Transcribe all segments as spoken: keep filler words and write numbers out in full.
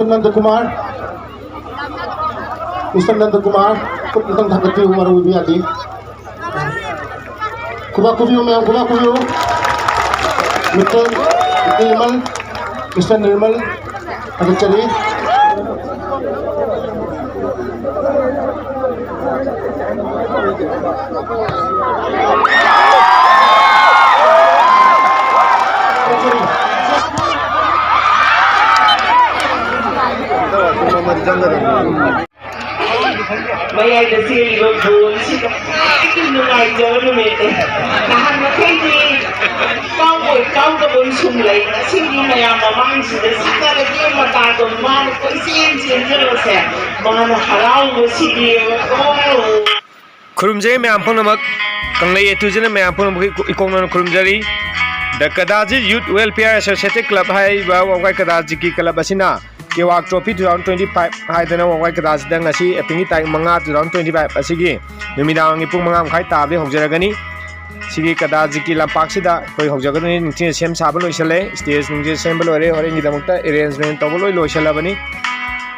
Nanda Kumar, mister Nanda Kumar, ꯈꯨꯠ ꯑꯝꯇꯪ ꯊꯥꯡꯒꯠꯄꯤꯌꯨ, ꯃꯔꯨ ꯑꯣꯏꯕ ꯌꯥꯗꯦ꯫ ꯈꯨꯕꯥꯛ ꯈꯨꯕꯤꯌꯨ ꯃꯌꯥꯝ, ꯈꯨꯕꯥꯛ ꯈꯨꯕꯤꯌꯨ꯫ ꯃꯤꯁꯇꯔ ꯅꯤꯔꯃꯜ, ꯃꯤꯁꯇꯔ ꯅꯤꯔꯃꯜ, ꯊꯥꯒꯠꯆꯔꯤ꯫ ꯃꯌꯥꯏꯗ ꯆꯦꯜꯂꯤꯕ ꯕꯣꯜꯁꯤꯗ ꯈ꯭ꯋꯥꯏꯗꯒꯤ ꯅꯨꯡꯉꯥꯏꯖꯕ ꯅꯨꯃꯤꯠꯅꯤ꯫ ꯅꯍꯥꯟ ꯃꯈꯩꯗꯤ ꯀꯥꯎꯕꯣꯏ ꯀꯥꯎꯗꯕꯣꯏ ꯁꯨꯝ ꯂꯩ꯫ ꯉꯁꯤꯗꯤ ꯃꯌꯥꯝ ꯃꯃꯥꯡꯁꯤꯗ ꯁꯥꯟꯅꯔꯒꯦ ꯃꯇꯥꯒꯨꯝ ꯃꯥꯅ ꯀꯣꯏꯆꯦꯟ ꯆꯦꯟꯖꯕꯁꯦ, ꯃꯥꯅ ꯍꯔꯥꯎꯕꯁꯤꯗꯤ, ꯑꯣ꯫ ꯈꯨꯔꯨꯝꯖꯔꯤ ꯃꯌꯥꯝ ꯄꯨꯝꯅꯃꯛ, ꯀꯪꯂꯩ ꯑꯦꯇꯨꯖꯤꯅ ꯃꯌꯥꯝ ꯄꯨꯝꯅꯃꯛ ꯏꯀꯣꯛꯅꯅ ꯈꯨꯔꯨꯝꯖꯔꯤ꯫ The Kadajit Youth Welfare Associated Club ꯍꯥꯏꯔꯤꯕ ꯋꯥꯕꯒꯥꯏ ꯀꯗꯥꯖꯤꯠꯀꯤ club ꯑꯁꯤꯅ ꯀꯦꯋꯥꯛ Trophy two thousand twenty five ꯍꯥꯏꯗꯅ ꯋꯥꯕꯒꯥꯏ ꯀꯗꯥꯖꯤꯠꯇ ꯉꯁꯤ April ꯒꯤ ꯇꯥꯔꯤꯛ ꯃꯉꯥ, two thousand twenty five ꯑꯁꯤꯒꯤ ꯅꯨꯃꯤꯗꯥꯡꯒꯤ ꯄꯨꯡ ꯃꯉꯥ ꯃꯈꯥꯏ ꯇꯥꯕꯗꯒꯤ ꯍꯧꯖꯔꯒꯅꯤ꯫ ꯁꯤꯒꯤ ꯀꯗꯥꯖꯤꯠꯀꯤ ꯂꯝꯄꯥꯛꯁꯤꯗ ꯑꯩꯈꯣꯏ ꯍꯧꯖꯒꯗꯣꯏꯅꯤ꯫ ꯅꯤꯡꯊꯤꯅ ꯁꯦꯝ ꯁꯥꯕ ꯂꯣꯏꯁꯤꯜꯂꯦ, stage ꯅꯨꯡꯁꯦ ꯁꯦꯝꯕ ꯂꯣꯏꯔꯦ, ꯍꯣꯔꯦꯟꯒꯤꯗꯃꯛꯇ arrangement ꯇꯧꯕ ꯂꯣꯏ ꯂꯣꯏꯁꯤꯜꯂꯕꯅꯤ꯫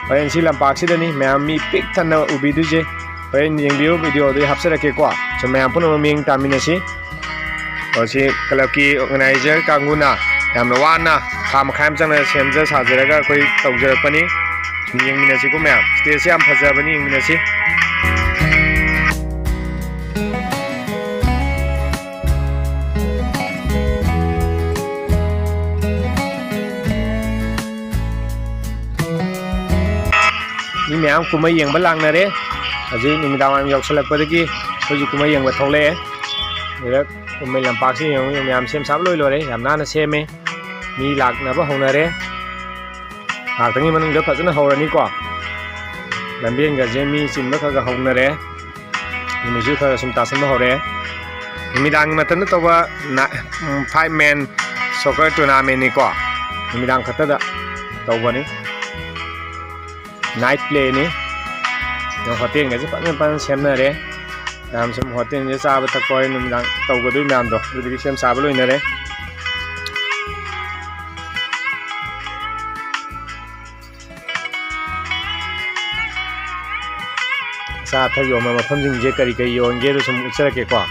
ꯍꯣꯔꯦꯟ ꯁꯤ ꯂꯝꯄꯥꯛꯁꯤꯗꯅꯤ ꯃꯌꯥꯝ ꯃꯤ ꯄꯤꯛ ꯊꯟꯅ ꯎꯕꯤꯗꯣꯏꯁꯦ꯫ ꯍꯣꯔꯦꯟ ꯌꯦꯡꯕꯤꯌꯨ, video ꯗꯨ ꯑꯩ ꯍꯥꯞꯆꯔꯛꯀꯦꯀꯣ꯫ ꯁꯨꯝ ꯃꯌꯥꯝ ꯄꯨꯝꯅꯃꯛ ꯃꯤꯠꯌꯦꯡ ꯇꯥꯃꯤꯟꯅꯁꯤ꯫ ꯑꯣ, ꯁꯤ club ꯀꯤ organizer ꯀꯥꯡꯕꯨꯅ ꯌꯥꯝꯅ ꯋꯥꯅ ꯊꯥ ꯃꯈꯥꯏ ꯑꯃ ꯆꯪꯅ ꯁꯦꯝꯖ ꯁꯥꯖꯔꯒ ꯑꯩꯈꯣꯏ ꯇꯧꯖꯔꯛꯄꯅꯤ꯫ ꯁꯨꯝ ꯌꯦꯡꯃꯤꯟꯅꯁꯤꯀꯣ ꯃꯌꯥꯝ꯫ Stage ꯁꯦ ꯌꯥꯝ ꯐꯖꯕꯅꯤ, ꯌꯦꯡꯃꯤꯟꯅꯁꯤ꯫ ꯃꯤ ꯃꯌꯥꯝ ꯀꯨꯝꯍꯩ ꯌꯦꯡꯕ ꯂꯥꯛꯅꯔꯦ꯫ ꯍꯧꯖꯤꯛ ꯅꯨꯃꯤꯗꯥꯡ ꯋꯥꯏꯔꯝ ꯌꯧꯁꯜꯂꯛꯄꯗꯒꯤ ꯑꯩꯈꯣꯏꯁꯨ ꯀꯨꯝꯍꯩ ꯌꯦꯡꯕ ꯊꯣꯛꯂꯛꯑꯦ꯫ ꯁꯤꯗ ꯀꯨꯝꯍꯩ ꯂꯝꯄꯥꯛꯁꯤ ꯌꯦꯡꯉꯨ, ꯃꯌꯥꯝ ꯁꯦꯝ ꯁꯥꯕ ꯂꯣꯏ ꯂꯣꯏꯔꯦ, ꯌꯥꯝ ꯅꯥꯟꯅ ꯁꯦꯝꯃꯦ꯫ ꯃꯤ ꯂꯥꯛꯅꯕ ꯍꯧꯅꯔꯦ꯫ ꯉꯥꯏꯍꯥꯛꯇꯪꯒꯤ ꯃꯅꯨꯡꯗ ꯐꯖꯅ ꯍꯧꯔꯅꯤꯀꯣ꯫ ꯂꯝꯕꯦꯟꯒꯁꯦ ꯃꯤ ꯆꯤꯟꯕ ꯈꯔ ꯈꯔ ꯍꯧꯅꯔꯦ꯫ ꯅꯨꯃꯤꯠꯁꯨ ꯈꯔ ꯁꯨꯝ ꯇꯥꯁꯟꯕ ꯍꯧꯔꯛꯑꯦ꯫ ꯅꯨꯃꯤꯗꯥꯡꯒꯤ ꯃꯇꯝꯗ ꯇꯧꯕ ꯅ-, ꯎꯝ, five man soccer tournament ꯅꯤꯀꯣ꯫ ꯅꯨꯃꯤꯗꯥꯡ ꯈꯛꯇꯗ ꯇꯧꯕꯅꯤ꯫ Night play ꯅꯤ꯫ ꯌꯦꯡꯉꯣ, ꯍꯣꯇꯦꯜꯒꯁꯦ ꯐꯖꯅ ꯐꯖꯅ ꯁꯦꯝꯅꯔꯦ꯫ ꯃꯌꯥꯝ ꯁꯨꯝ ꯍꯣꯇꯦꯜꯁꯦ ꯆꯥꯕ ꯊꯛꯄ ꯍꯣꯔꯦꯟ ꯅꯨꯃꯤꯗꯥꯡ ꯇꯧꯒꯗꯣꯏ ꯃꯌꯥꯝꯗꯣ ꯑꯗꯨꯗꯒꯤ ꯁꯦꯝ ꯁꯥꯕ ꯂꯣꯏꯅꯔꯦ꯫ ꯑꯆꯥ ꯑꯊꯛ ꯌꯣꯟꯕ ꯃꯐꯝꯁꯤꯡꯁꯦ ꯀꯔꯤ ꯀꯔꯤ ꯌꯣꯟꯒꯦꯗꯣ ꯁꯨꯝ ꯎꯠꯆꯔꯛꯀꯦꯀꯣ꯫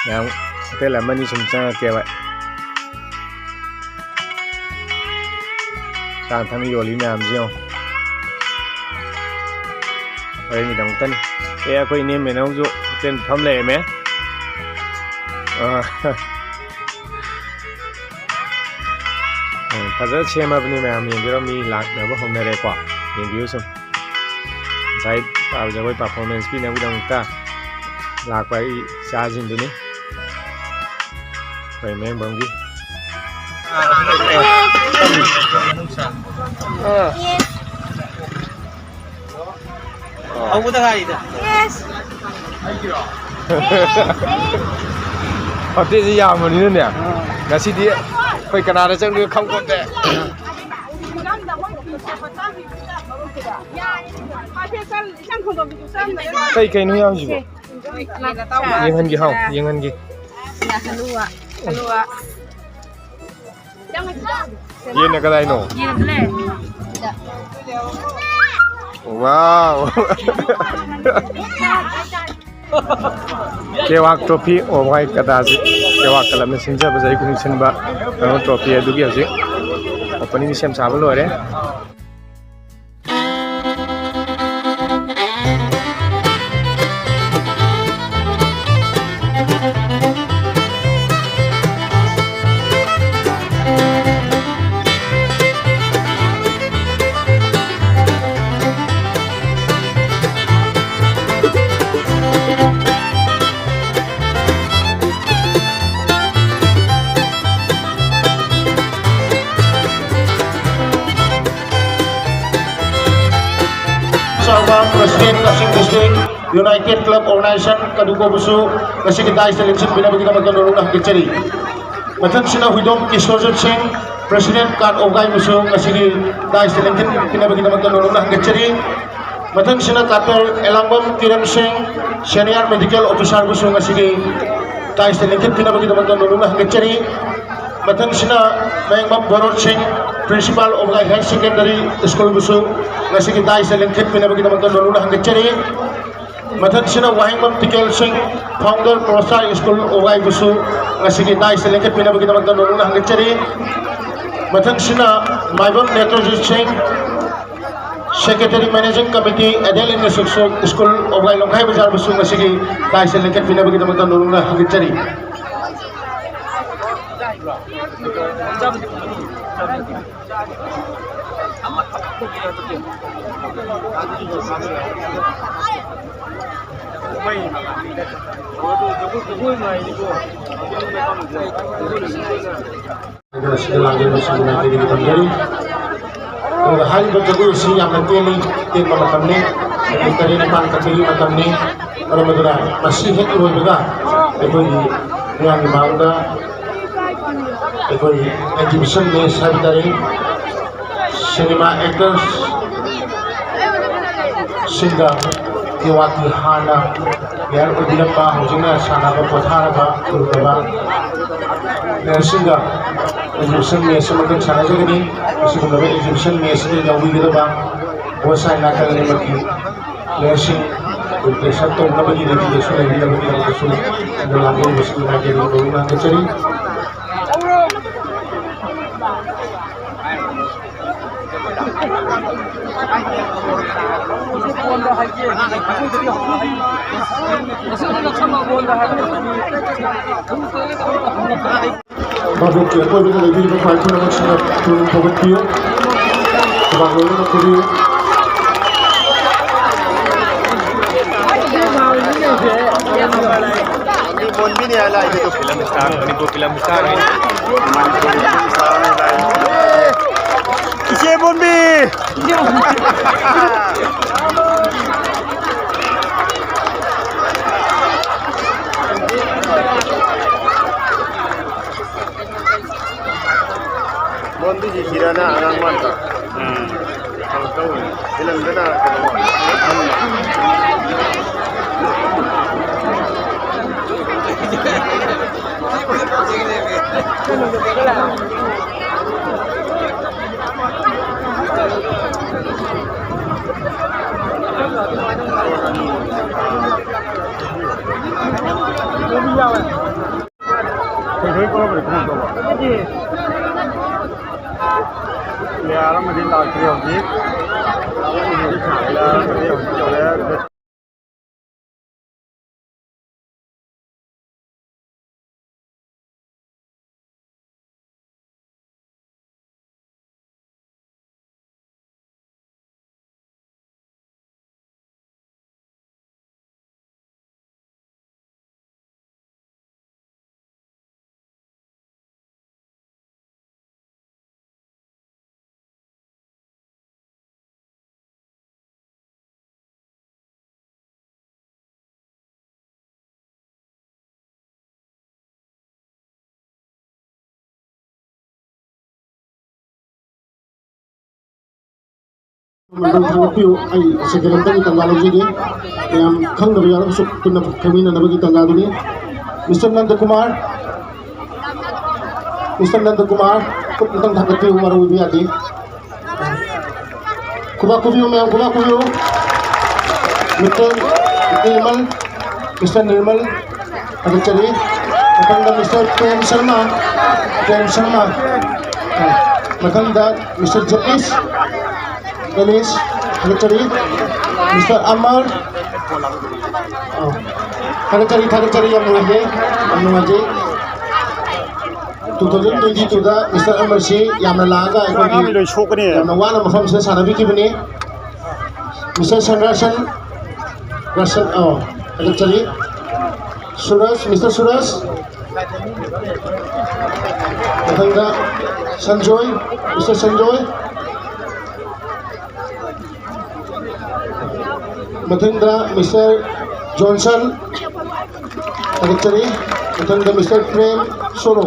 ꯃꯌꯥꯝ ꯍꯣꯇꯦꯜ ꯑꯃꯅꯤ ꯁꯨꯝ ꯆꯪꯉꯛꯀꯦꯕ꯫ ꯆꯥꯅ ꯊꯛꯅ ꯌꯣꯜꯂꯤ ꯃꯌꯥꯝꯁꯦ ꯌꯦꯡꯉꯣ꯫ ꯍꯣꯔꯦꯟꯒꯤꯗꯃꯛꯇꯅꯤ꯫ ꯑꯦ, ꯑꯩꯈꯣꯏ ꯏꯅꯦ ꯃꯦꯅꯧꯁꯨ ꯍꯣꯇꯦꯜ ꯐꯝ ꯂꯩꯔꯝꯃꯦ꯫ ꯑꯥ꯫ ꯎꯝ, ꯐꯖꯅ ꯁꯦꯝꯃꯕꯅꯤ ꯃꯌꯥꯝ, ꯌꯦꯡꯕꯤꯔꯣ꯫ ꯃꯤ ꯂꯥꯛꯅꯕ ꯍꯧꯅꯔꯦꯀꯣ꯫ ꯌꯦꯡꯕꯤꯌꯨ ꯁꯨꯝ꯫ ꯉꯁꯥꯏ ꯄꯥꯕ ꯖꯒꯣꯏ performance ꯄꯤꯅꯕꯒꯤꯗꯃꯛꯇ ꯂꯥꯛꯄ ꯑꯩ ꯏꯆꯥꯁꯤꯡꯗꯨꯅꯤ꯫ ꯑꯩꯈꯣꯏ ꯃꯌꯥꯡꯕꯝꯒꯤ꯫ ꯑꯥ꯫ ꯍꯧꯕꯗ ꯉꯥꯏꯔꯤꯗ꯫ ꯍꯣꯇꯦꯜꯁꯤ ꯌꯥꯝꯕꯅꯤꯅꯅꯦ, ꯉꯁꯤꯗꯤ ꯑꯩꯈꯣꯏ ꯀꯅꯥꯗ ꯆꯪꯗꯣꯏꯅꯣ ꯈꯪꯄꯣꯟꯇꯦ꯫ ꯀꯩ ꯀꯩꯅꯣ ꯌꯥꯎꯔꯤꯁꯤꯕꯣ? ꯌꯦꯡꯍꯟꯒꯦ, ꯍꯥꯎ, ꯌꯦꯡꯍꯟꯒꯦ꯫ ꯍꯜꯂꯨꯋꯥ, ꯍꯜꯂꯨꯋꯥ꯫ ꯌꯦꯟꯅ ꯀꯗꯥꯏꯅꯣ? ꯌꯦꯟꯗꯨꯅꯦ꯫ ꯁꯤꯗ꯫ ꯋꯥꯎ! ꯀꯦꯋꯥꯛ trophy, ꯑꯣ ꯃꯥꯏ ꯀꯗꯥꯁꯤ ꯀꯦꯋꯥꯛ club ꯅ ꯁꯤꯟꯖꯕ, ꯆꯍꯤ ꯈꯨꯗꯤꯡ ꯁꯤꯟꯕ ꯀꯩꯅꯣ trophy ꯑꯗꯨꯒꯤ ꯍꯧꯖꯤꯛ opening ꯁꯦꯝ ꯁꯥꯕ ꯂꯣꯏꯔꯦ꯫ ꯆꯥꯎꯕ president ꯀꯛꯆꯤꯡ district United Club Organization ꯀꯗꯨꯀꯣꯕꯨꯁꯨ ꯉꯁꯤꯒꯤ dais ꯇ ꯂꯦꯡꯁꯤꯟꯕꯤꯅꯕꯒꯤꯗꯃꯛꯇ ꯅꯣꯂꯨꯛꯅ ꯍꯪꯒꯠꯆꯔꯤ꯫ ꯃꯊꯪꯁꯤꯅ ꯍꯨꯏꯗꯣꯝ ꯀꯤꯁꯣꯔꯖꯤꯠ ꯁꯤꯡ, president ꯀꯥꯠ ꯑꯣꯐꯒꯥꯏꯕꯨꯁꯨ ꯉꯁꯤꯒꯤ dais ꯇ ꯂꯦꯡꯁꯤꯟꯕꯤꯅꯕꯒꯤꯗꯃꯛꯇ ꯅꯣꯂꯨꯛꯅ ꯍꯪꯒꯠꯆꯔꯤ꯫ ꯃꯊꯪꯁꯤꯅ ꯗꯥꯛꯇꯔ ꯑꯦꯂꯥꯡꯕꯝ ꯀꯤꯔꯟ ꯁꯤꯡ, senior medical officer ꯕꯨꯁꯨ ꯉꯁꯤꯒꯤ dais ꯇ ꯂꯦꯡꯁꯤꯟꯕꯤꯅꯕꯒꯤꯗꯃꯛꯇ ꯅꯣꯂꯨꯛꯅ ꯍꯪꯒꯠꯆꯔꯤ꯫ ꯃꯊꯪꯁꯤꯅ ꯃꯌꯥꯡꯕꯝ ꯚꯣꯔꯣꯠ ꯁꯤꯡ, principal ꯑꯣꯐꯒꯥꯏ higher secondary school ꯕꯨꯁꯨ ꯉꯁꯤꯒꯤ dais ꯇ ꯂꯦꯡꯁꯤꯟꯕꯤꯅꯕꯒꯤꯗꯃꯛꯇ ꯅꯣꯂꯨꯛꯅ ꯍꯪꯒꯠꯆꯔꯤ꯫ ꯃꯊꯪꯁꯤꯅ ꯋꯥꯍꯦꯡꯕꯝ ꯇꯤꯀꯦꯜ ꯁꯤꯡ, founder ꯄ꯭ꯔꯣꯁꯥ ꯁ꯭ꯀꯨꯜ ꯎꯒꯥꯏꯕꯨꯁꯨ ꯉꯁꯤꯒꯤ ꯗꯥꯏꯁꯇ ꯂꯦꯡꯈꯠꯄꯤꯅꯕꯒꯤꯗꯃꯛꯇ ꯅꯧꯅ ꯍꯪꯒꯠꯆꯔꯤ꯫ ꯃꯊꯪꯁꯤꯅ ꯃꯥꯏꯕꯝ ꯅꯦꯇ꯭ꯔꯖꯤꯠ ꯁꯤꯡ, secretary managing committee Adel English school ꯎꯒꯥꯏ ꯂꯣꯡꯈꯥꯏ ꯕꯖꯥꯔꯕꯨꯁꯨ ꯉꯁꯤꯒꯤ ꯗꯥꯏꯁꯇ ꯂꯦꯡꯈꯠꯄꯤꯅꯕꯒꯤꯗꯃꯛꯇ ꯅꯧꯅ ꯍꯪꯒꯠꯆꯔꯤ꯫ ꯑꯗꯨꯅ ꯁꯤꯗ ꯂꯥꯛꯂꯤꯕꯁꯤꯡꯒꯤ ꯃꯥꯏꯀꯩꯗꯒꯤ ꯊꯝꯖꯔꯤ꯫ ꯑꯗꯨꯒ ꯍꯥꯏꯔꯤꯕ ꯖꯒꯣꯏ ꯑꯁꯤ ꯌꯥꯝꯅ ꯇꯦꯜꯂꯤ, ꯇꯦꯟꯕ ꯃꯇꯝꯅꯤ, ꯃꯤꯅꯤꯠ ꯇꯔꯦꯠ ꯅꯤꯄꯥꯟ ꯈꯛꯇꯒꯤ ꯃꯇꯝꯅꯤ꯫ ꯃꯔꯝ ꯑꯗꯨꯅ ꯃꯁꯤ ꯍꯦꯛ ꯂꯣꯏꯕꯒ ꯑꯩꯈꯣꯏꯒꯤ ꯃꯤꯌꯥꯝꯒꯤ ꯃꯥꯡꯗ ꯑꯩꯈꯣꯏ exhibition match ꯍꯥꯏꯕ ꯇꯥꯔꯦ, ꯁꯤꯅꯦꯃꯥ actors ꯁꯤꯡꯒ ꯇꯤꯋꯥꯀꯤ ꯍꯥꯟꯅ player ꯑꯣꯏꯕꯤꯔꯝꯕ, ꯍꯧꯖꯤꯛꯅ ꯁꯥꯟꯅꯕ ꯄꯣꯊꯥꯔꯕ ꯎꯔꯨꯗꯕ player ꯁꯤꯡꯒ exhibition match ꯑꯃꯈꯛ ꯁꯥꯟꯅꯖꯒꯅꯤ꯫ ꯑꯁꯤꯒꯨꯝꯂꯕ exhibition match ꯑꯁꯤꯗ ꯌꯥꯎꯕꯤꯒꯗꯕ both side ꯅꯥꯀꯜ ꯑꯅꯤꯃꯛꯀꯤ player ꯁꯤꯡ pressure ꯇꯧꯅꯕꯒꯤ ready ꯗꯁꯨ ꯂꯩꯕꯤꯅꯕꯒꯤꯗꯃꯛꯇꯁꯨ ꯑꯗꯣ ꯂꯥꯛꯂꯤꯕꯁꯤꯡꯒꯤ ꯃꯥꯏꯀꯩꯗꯒꯤ ꯃꯔꯨꯞ ꯍꯪꯒꯠꯆꯔꯤ꯫ ꯚꯥꯕꯣꯛꯀꯤ ꯑꯀꯣꯏꯕꯗ ꯂꯩꯕꯤꯔꯤꯕ ꯈ꯭ꯋꯥꯏ ꯄꯨꯝꯅꯃꯛꯁꯤꯡꯅ ꯄꯨꯛꯅꯤꯡ ꯊꯧꯒꯠꯄꯤꯌꯨ꯫ ꯊꯕꯥꯛ ꯂꯣꯏꯅꯃꯛ ꯄꯨꯕꯤꯌꯨ꯫ Film star, Manipur film star. ꯏꯆꯦ ꯕꯣꯝꯕꯤ! ꯕꯣꯝꯕꯤꯁꯤ ꯁꯤꯔꯥꯅ ꯑꯉꯥꯡ ꯃꯥꯟꯕ꯫ ꯎꯝ꯫ ꯀꯩꯅꯣ ꯇꯧꯕꯅꯤ꯫ ꯐꯤꯂꯝꯗꯅ ꯀꯩꯅꯣ ꯃꯥꯟꯕ꯫ ꯊꯣꯏꯊꯣꯏ ꯀꯧꯔꯛꯄꯗꯤ ꯀꯃꯥꯏꯅ ꯇꯧꯕ? ꯄ꯭ꯂꯦꯌꯥꯔ ꯑꯃꯗꯤ ꯂꯥꯛꯇ꯭ꯔꯤ ꯍꯧꯖꯤꯛ꯫ ꯄ꯭ꯂꯦꯌꯥꯔ ꯑꯃꯗꯤ ꯍꯧꯖꯤꯛ ꯌꯧꯔꯛꯑꯦ꯫ ꯃꯇꯝ ꯊꯥꯡꯒꯠꯄꯤꯌꯨ꯫ ꯑꯩ ꯁꯦꯀꯦꯟ ꯑꯃꯇꯪꯒꯤ ꯇꯥꯟꯖꯥ ꯂꯧꯖꯒꯦ꯫ ꯃꯌꯥꯝ ꯈꯪꯗꯕ ꯌꯥꯎꯔꯒꯁꯨ ꯄꯨꯟꯅ ꯈꯪꯃꯤꯟꯅꯅꯕꯒꯤ ꯇꯥꯟꯖꯥꯗꯨꯅꯤ꯫ ꯃꯤꯁꯇꯔ ꯅꯟꯗꯀꯨꯃꯥꯔ, ꯃꯤꯁꯇꯔ ꯅꯟꯗꯀꯨꯃꯥꯔ, ꯈꯨꯠ ꯑꯃꯇꯪ ꯊꯥꯡꯒꯠꯄꯤꯌꯨ, ꯃꯔꯨ ꯑꯣꯏꯕ ꯌꯥꯗꯦ꯫ ꯈꯨꯕꯥꯛ ꯈꯨꯕꯤꯌꯨ ꯃꯌꯥꯝ, ꯈꯨꯕꯥꯛ ꯈꯨꯕꯤꯌꯨ꯫ ꯃꯤꯁꯇꯔ ꯅꯤꯔꯃꯜ, ꯃꯤꯁꯇꯔ ꯅꯤꯔꯃꯜ, ꯊꯥꯒꯠꯆꯔꯤ꯫ ꯃꯊꯪꯗ ꯃꯤꯁꯇꯔ ꯄ꯭ꯔꯦꯝ ꯁꯔꯃ, ꯄ꯭ꯔꯦꯝ ꯁꯔꯃ꯫ ꯑ, ꯃꯊꯪꯗ ꯃꯤꯁꯇꯔ ꯖꯦꯅꯤꯁ, ꯖꯦꯅꯤꯁ, ꯊꯥꯒꯠꯆꯔꯤ꯫ ꯃꯤꯁꯇꯔ ꯑꯃꯔ, ꯑ, ꯊꯥꯒꯠꯆꯔꯤ, ꯊꯥꯒꯠꯆꯔꯤ, ꯌꯥꯝ ꯅꯨꯡꯉꯥꯏꯖꯩ, ꯌꯥꯝ ꯅꯨꯡꯉꯥꯏꯖꯩ꯫ ꯇꯨ ꯊꯥꯎꯖꯟ ꯇ꯭ꯋꯦꯟꯇꯤ ꯇꯨꯗ ꯃꯤꯁꯇꯔ ꯑꯃꯔꯁꯤ ꯌꯥꯝꯅ ꯂꯥꯛꯑꯒ ꯑꯩꯈꯣꯏꯒꯤ ꯑꯉꯥꯡ ꯂꯣꯏ ꯁꯣꯛꯀꯅꯤ꯫ ꯌꯥꯝꯅ ꯋꯥꯅ ꯃꯐꯝꯁꯤꯗ ꯁꯥꯟꯅꯕꯤꯈꯤꯕꯅꯤ꯫ ꯃꯤꯁꯇꯔ ꯁꯟꯔꯥꯁꯟ, ꯔꯥꯁꯟ, ꯑꯣ, ꯊꯥꯒꯠꯆꯔꯤ꯫ ꯁꯨꯔꯖ, ꯃꯤꯁꯇꯔ ꯁꯨꯔꯖ꯫ ꯃꯊꯪꯗ ꯁꯟꯖꯣꯏ, ꯃꯤꯁꯇꯔ ꯁꯟꯖꯣꯏ꯫ ꯃꯊꯪꯗ ꯃꯤꯁꯇꯔ ꯖꯣꯟꯁꯟ, ꯊꯥꯒꯠꯆꯔꯤ꯫ ꯃꯊꯪꯗ ꯃꯤꯁꯇꯔ ꯄ꯭ꯔꯦꯝ ꯁꯣꯔꯣ,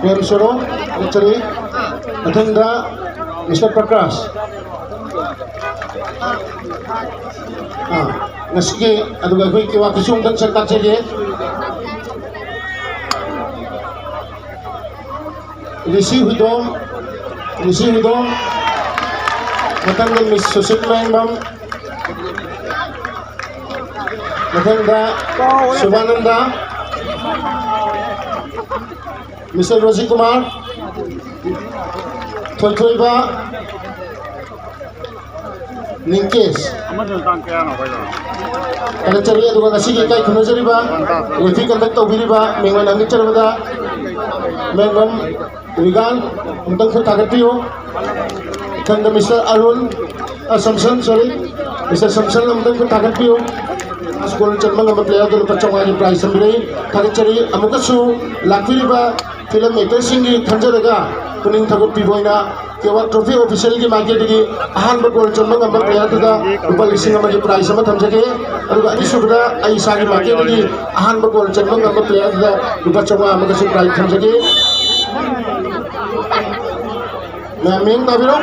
ꯄ꯭ꯔꯦꯝ ꯁꯣꯔꯣ, ꯊꯥꯒꯠꯆꯔꯤ꯫ ꯃꯊꯪꯗ ꯃꯤꯁꯇꯔ ꯄ꯭ꯔꯀꯥꯁ꯫ ꯑꯥ, ꯉꯁꯤꯒꯤ ꯑꯗꯨꯒ ꯑꯩꯈꯣꯏ ꯀꯤꯋꯥ ꯀꯤꯁꯨ ꯑꯃꯨꯛꯇꯪ ꯁꯛ ꯇꯥꯛꯆꯒꯦ꯫ ꯔꯤꯁꯤ ꯍꯨꯏꯗꯣꯝ, ꯔꯤꯁꯤ ꯍꯨꯏꯗꯣꯝ, ꯃꯊꯪꯗ ꯃꯤꯁ ꯁꯨꯁꯤꯜ ꯃꯍꯦꯡꯕꯝ, ꯃꯊꯪꯗ ꯁꯨꯚꯥꯅꯟꯗ, ꯃꯤꯁꯇꯔ ꯔꯣꯖꯤ ꯀꯨꯃꯥꯔ, ꯊꯣꯏꯊꯣꯏꯕ, ꯅꯤꯡꯀꯦꯁ꯫ ꯑꯃꯗꯨꯅ ꯇꯥꯡ ꯀꯌꯥꯅꯣ ꯑꯩꯈꯣꯏꯗꯣ? ꯊꯥꯒꯠꯆꯔꯤ꯫ ꯑꯗꯨꯒ ꯉꯁꯤꯒꯤ ꯏꯀꯥꯏ ꯈꯨꯝꯅꯖꯔꯤꯕ, ꯔꯦꯐ꯭ꯔꯤ ꯀꯟꯗꯛ ꯇꯧꯕꯤꯔꯤꯕ ꯃꯦꯡꯃꯟ ꯍꯥꯡꯒꯠꯆꯔꯕꯗ ꯃꯦꯡꯃꯟ ꯔꯤꯒꯥꯟ ꯑꯃꯨꯛꯇꯪ ꯈꯨꯠ ꯊꯥꯒꯠꯄꯤꯌꯨ꯫ ꯃꯊꯪꯗ ꯃꯤꯁꯇꯔ ꯑꯔꯨꯟ, ꯑ, ꯁꯝꯁꯟ, sorry, ꯃꯤꯁꯇꯔ ꯁꯝꯁꯟ ꯑꯃꯨꯛꯇꯪ ꯈꯨꯠ ꯊꯥꯒꯠꯄꯤꯌꯨ꯫ ꯃꯥꯁ ꯒꯣꯜ ꯆꯟꯕ ꯉꯝꯕ ꯄ꯭ꯂꯦꯌꯔꯗ ꯂꯨꯄꯥ ꯆꯥꯝꯃꯉꯥꯒꯤ ꯄ꯭ꯔꯥꯏꯖ ꯊꯝꯕꯤꯔꯛꯏ꯫ ꯊꯥꯒꯠꯆꯔꯤ꯫ ꯑꯃꯨꯛꯀꯁꯨ ꯂꯥꯛꯄꯤꯔꯤꯕ ꯐꯤꯂꯝ ꯑꯦꯛꯇꯔꯁꯤꯡꯒꯤ ꯈꯟꯖꯔꯒ ꯄꯨꯛꯅꯤꯡ ꯊꯧꯒꯠꯄꯤꯕ ꯑꯣꯏꯅ ꯀꯦꯋꯥꯛ ꯇ꯭ꯔꯣꯐꯤ ꯑꯣꯐꯤꯁꯤꯌꯦꯜꯒꯤ ꯃꯥꯏꯀꯩꯗꯒꯤ ꯑꯍꯥꯟꯕ ꯒꯣꯜ ꯆꯟꯕ ꯉꯝꯕ ꯄ꯭ꯂꯦꯌꯔꯗꯨꯗ ꯂꯨꯄꯥ ꯂꯤꯁꯤꯡ ꯑꯃꯒꯤ ꯄ꯭ꯔꯥꯏꯖ ꯑꯃ ꯊꯝꯖꯒꯦ꯫ ꯑꯗꯨꯒ ꯑꯅꯤꯁꯨꯕꯗ ꯑꯩ ꯏꯁꯥꯒꯤ ꯃꯥꯏꯀꯩꯗꯒꯤ ꯑꯍꯥꯟꯕ ꯒꯣꯜ ꯆꯟꯕ ꯉꯝꯕ ꯄ꯭ꯂꯦꯌꯔꯗꯨꯗ ꯂꯨꯄꯥ ꯆꯥꯝꯃꯉꯥ ꯑꯃꯒꯁꯨ ꯄ꯭ꯔꯥꯏꯖ ꯊꯝꯖꯒꯦ꯫ ꯃꯌꯥꯝ ꯃꯤꯠꯌꯦꯡ ꯇꯥꯕꯤꯔꯣ꯫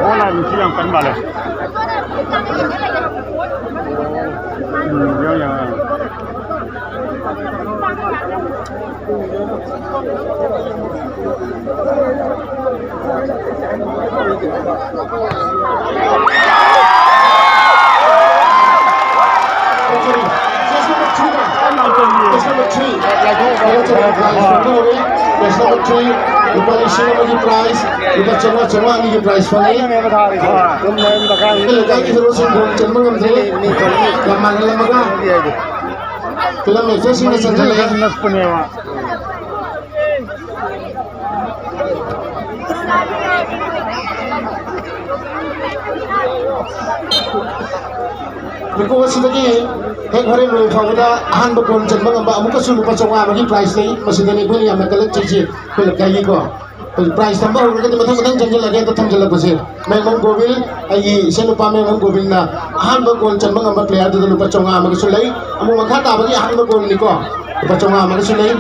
ꯍꯣꯂꯥ ꯅꯨꯡꯁꯤ ꯌꯥꯝ ꯀꯟ ꯃꯥꯜꯂꯦ꯫ ꯎꯝ, ꯌꯥ, ꯌꯥ꯫ ꯂꯨꯄꯥ ꯂꯤꯁꯤꯡ ꯑꯃꯒꯤ ꯄ꯭ꯔꯥꯏꯖ, ꯂꯨꯄꯥ ꯆꯥꯝꯃꯉꯥ, ꯆꯥꯝꯃꯉꯥ ꯑꯅꯤꯒꯤ ꯄ꯭ꯔꯥꯏꯖ ꯐꯪꯉꯤ꯫ ꯑꯩꯈꯣꯏ ꯂꯩꯀꯥꯏꯒꯤ ꯍꯦꯔꯣꯁꯤꯡ ꯒꯣꯜ ꯆꯟꯕ ꯉꯝꯗ꯭ꯔꯦ꯫ ꯌꯥꯝ ꯃꯥꯟꯍꯜꯂꯝꯃꯒ ꯐꯤꯂꯝ ꯑꯦꯛꯇꯔꯁꯤꯡꯅ ꯆꯟꯁꯤꯜꯂꯛꯑꯦ꯫ ꯃꯤꯀꯨꯞ ꯑꯁꯤꯗꯒꯤ ꯍꯦꯛ ꯍꯣꯔꯦꯟ ꯂꯣꯏꯕ ꯐꯥꯎꯕꯗ ꯑꯍꯥꯟꯕ ꯒꯣꯜ ꯆꯟꯕ ꯉꯝꯕ ꯑꯃꯨꯛꯀꯁꯨ ꯂꯨꯄꯥ ꯆꯥꯝꯃꯉꯥ ꯑꯃꯒꯤ ꯄ꯭ꯔꯥꯏꯖ ꯂꯩ꯫ ꯃꯁꯤꯗꯅꯤ ꯑꯩꯈꯣꯏꯅ ꯌꯥꯝꯅ ꯀꯂꯛꯆꯩꯁꯦ ꯑꯩꯈꯣꯏ ꯂꯩꯀꯥꯏꯒꯤꯀꯣ꯫ ꯑꯩꯈꯣꯏ ꯄ꯭ꯔꯥꯏꯖ ꯊꯝꯕ ꯍꯧꯔꯒꯗꯤ ꯃꯊꯪ ꯃꯊꯪ ꯆꯪꯁꯤꯜꯂꯒꯦ꯫ ꯑꯗꯣ ꯊꯝꯖꯤꯜꯂꯛꯄꯁꯦ ꯃꯦꯡꯃꯝ ꯒꯣꯕꯤꯜ, ꯑꯩꯒꯤ ꯏꯆꯟꯅꯨꯄꯥ ꯃꯦꯡꯃꯝ ꯒꯣꯕꯤꯜꯅ ꯑꯍꯥꯟꯕ ꯒꯣꯜ ꯆꯟꯕ ꯉꯝꯕ ꯄ꯭ꯂꯦꯌꯔꯗꯨꯗ ꯂꯨꯄꯥ ꯆꯥꯝꯃꯉꯥ ꯑꯃꯒꯁꯨ ꯂꯩ꯫ ꯑꯃꯨꯛ ꯃꯈꯥ ꯇꯥꯕꯒꯤ ꯑꯍꯥꯟꯕ ꯒꯣꯜꯅꯤꯀꯣ, ꯂꯨꯄꯥ ꯆꯥꯝꯃꯉꯥ ꯑꯃꯒꯁꯨ ꯂꯩ꯫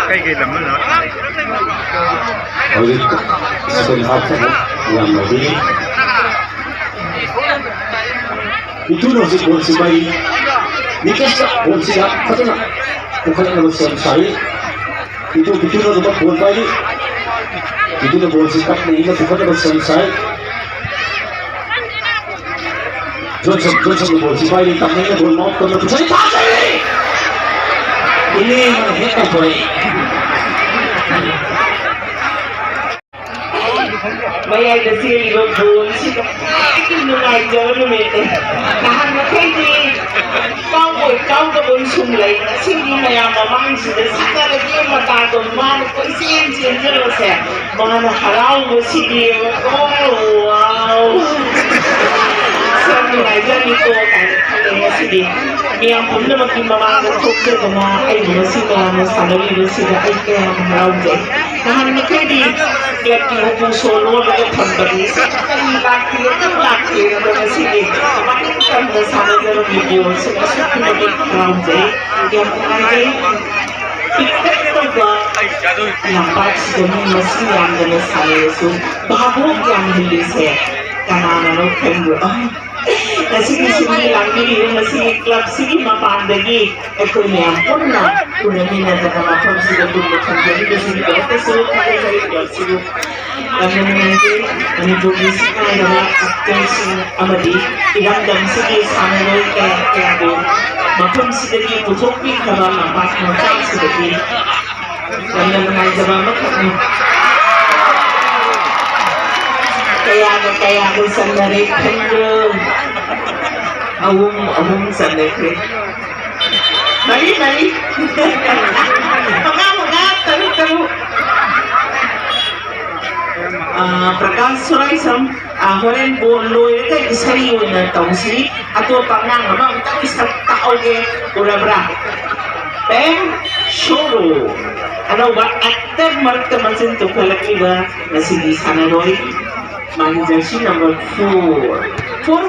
ꯀꯩ ꯀꯩ ꯂꯝꯅꯣ? ꯍꯧꯖꯤꯛ second half ꯌꯥꯝꯅꯗꯤ ꯄꯤꯇꯨꯅ ꯍꯧꯖꯤꯛ ꯕꯣꯜꯁꯤ ꯄꯥꯏꯔꯤ꯫ ꯅꯤꯀꯦꯁꯇ ꯕꯣꯜꯁꯤ ꯌꯥꯝ ꯐꯖꯅ ꯄꯨꯈꯠꯅꯕ ꯁꯦꯝ ꯁꯥꯔꯤ꯫ ꯄꯤꯇꯨ, ꯄꯤꯇꯨꯅ ꯑꯗꯨꯃꯛ ꯕꯣꯜ ꯄꯥꯏꯔꯤ꯫ ꯄꯤꯇꯨꯅ ꯕꯣꯜꯁꯤ ꯇꯞꯅ ꯏꯪꯅ ꯄꯨꯈꯠꯅꯕ ꯁꯦꯝ ꯁꯥꯏ꯫ ꯖꯣꯟꯁꯟ, ꯖꯣꯟꯁꯟꯅ ꯕꯣꯜꯁꯤ ꯄꯥꯏꯔꯤ꯫ ꯇꯞꯅ ꯏꯪꯅ ꯕꯣꯜ ꯃꯥꯎꯟꯠ ꯇꯧꯅ ꯄꯨꯊꯔꯤ꯫ ꯄꯥꯁ ꯇꯧꯔꯤ꯫ ꯏꯂꯦꯅ ꯍꯦꯠ ꯇꯧꯊꯣꯔꯛꯏ꯫ ꯃꯌꯥꯏꯗ ꯆꯦꯜꯂꯤꯕ ꯕꯣꯜꯁꯤꯗ ꯈ꯭ꯋꯥꯏꯗꯒꯤ ꯅꯨꯡꯉꯥꯏꯖꯕ ꯅꯨꯃꯤꯠꯅꯤ꯫ ꯅꯍꯥꯟ ꯃꯈꯩꯗꯤ ꯀꯥꯎꯕꯣꯏ ꯀꯥꯎꯗꯕꯣꯏ ꯁꯨꯝ ꯂꯩ꯫ ꯉꯁꯤꯗꯤ ꯃꯌꯥꯝ ꯃꯃꯥꯡꯁꯤꯗ ꯁꯥꯟꯅꯔꯒꯦ ꯃꯇꯥꯒꯨꯝ ꯃꯥꯅ ꯀꯣꯏꯆꯦꯟ ꯆꯦꯟꯖꯕꯁꯦ, ꯃꯥꯅ ꯍꯔꯥꯎꯕꯁꯤꯗꯤ, "ꯑꯣ, ꯋꯥꯎ, ꯌꯥꯝ ꯅꯨꯡꯉꯥꯏꯖꯔꯤꯀꯣ" ꯀꯥꯏꯅ ꯈꯜꯂꯦ꯫ ꯉꯁꯤꯗꯤ ꯃꯤꯌꯥꯝ ꯄꯨꯝꯅꯃꯛꯀꯤ ꯃꯃꯥꯡꯗ ꯊꯣꯛꯆꯗꯨꯅ ꯑꯩꯕꯨ ꯉꯁꯤ ꯃꯌꯥꯝꯅ ꯁꯥꯟꯅꯕꯤꯕꯁꯤꯗ ꯑꯩ ꯀꯌꯥꯝ ꯍꯔꯥꯎꯖꯩ꯫ ꯅꯍꯥꯟ ꯃꯈꯩꯗꯤ ꯀ꯭ꯂꯕꯀꯤ ꯎꯄꯨ ꯁꯣ ꯂꯣꯜꯂꯒ ꯊꯝꯕꯅꯤ꯫ ꯀꯔꯤ ꯂꯥꯛꯇꯦ, ꯑꯗꯨꯝ ꯂꯥꯛꯇꯦ꯫ ꯑꯗꯣ ꯉꯁꯤꯗꯤ ꯃꯅꯤꯡ ꯇꯝꯅ ꯁꯥꯟꯅꯖꯔꯝꯃꯤ ꯕꯣꯜꯁꯦ ꯑꯁꯨꯛꯀꯤ ꯃꯇꯤꯛ ꯍꯔꯥꯎꯖꯩ, ꯌꯥꯝ ꯅꯨꯡꯉꯥꯏꯖꯩ꯫ ꯄꯤꯛꯇꯛ ꯇꯧꯕ ꯂꯝꯄꯥꯛꯁꯤꯗ ꯃꯤ ꯃꯁꯤꯡ ꯌꯥꯝꯗꯅ ꯁꯥꯟꯅꯔꯁꯨ ꯚꯥꯕꯣꯛ ꯌꯥꯝ ꯍꯦꯜꯂꯤꯁꯦ ꯀꯅꯥꯅꯅꯣ ꯈꯪꯕ꯭ꯔꯣ? ꯉꯁꯤꯒꯤ ꯁꯤꯟꯃꯤ ꯂꯥꯡꯕꯤꯔꯤꯕ ꯃꯁꯤꯒꯤ club ꯁꯤꯒꯤ ꯃꯄꯥꯟꯗꯒꯤ ꯑꯩꯈꯣꯏ ꯃꯌꯥꯝ ꯄꯨꯟꯅ ꯎꯅꯃꯤꯟꯅꯗꯅ ꯃꯐꯝꯁꯤꯗ ꯄꯨꯟꯕ ꯐꯪꯖꯔꯤꯕꯁꯤꯒꯤꯗꯃꯛꯇꯁꯨ ꯊꯥꯒꯠꯆꯔꯤ꯫ Club ꯁꯤꯕꯨ ꯌꯥꯝꯅ ꯅꯨꯡꯉꯥꯏꯖꯩ꯫ ꯃꯅꯤꯄꯨꯔꯒꯤ ꯁꯛꯅꯥꯏꯔꯕ actor ꯁꯤꯡ ꯑꯃꯗꯤ ꯏꯔꯝꯗꯝꯁꯤꯒꯤ ꯁꯥꯟꯅꯔꯣꯏ ꯀꯌꯥ ꯀꯌꯥꯕꯨ ꯃꯐꯝꯁꯤꯗꯒꯤ ꯄꯨꯊꯣꯛꯄꯤꯈ꯭ꯔꯕ ꯃꯄꯥ ꯃꯆꯥꯁꯤꯡꯗꯒꯤ ꯌꯥꯝꯅ ꯅꯨꯡꯉꯥꯏꯖꯕ ꯑꯃꯈꯛꯅꯤ꯫ ꯀꯌꯥꯒ ꯀꯌꯥꯕꯨ ꯆꯟꯅꯔꯦ ꯈꯟꯕ꯭ꯔꯣ? ꯑꯍꯨꯝ, ꯑꯍꯨꯝ ꯆꯟꯅꯈ꯭ꯔꯦ꯫ ꯃꯔꯤ, ꯃꯔꯤ꯫ ꯃꯉꯥ, ꯃꯉꯥ, ꯇꯔꯨꯛ, ꯇꯔꯨꯛ꯫ ꯑꯥ, ꯄ꯭ꯔꯀꯥꯁ ꯁꯣꯔꯥꯏꯁꯝ, ꯑꯥ, ꯍꯣꯔꯦꯟ ꯕꯣꯜ ꯂꯣꯏꯔꯒ ꯏꯁꯩ ꯑꯣꯏꯅ ꯇꯧꯁꯤ꯫ ꯑꯇꯣꯞꯄ ꯑꯉꯥꯡ ꯑꯃ ꯑꯃꯨꯛꯇꯪ ꯏꯁꯩ ꯇꯥꯛꯍꯧꯒꯦ꯫ ꯎꯔꯕ꯭ꯔꯥ? ꯄꯦꯝ ꯁꯣꯔꯣ꯫ ꯑꯅꯧꯕ actor ꯃꯔꯛꯇ ꯃꯆꯤꯟ ꯇꯨꯝꯈꯠꯂꯛꯂꯤꯕ ꯉꯁꯤꯒꯤ ꯁꯥꯟꯅꯔꯣꯏ꯫ ꯃꯥꯒꯤ jersey number four꯫ Four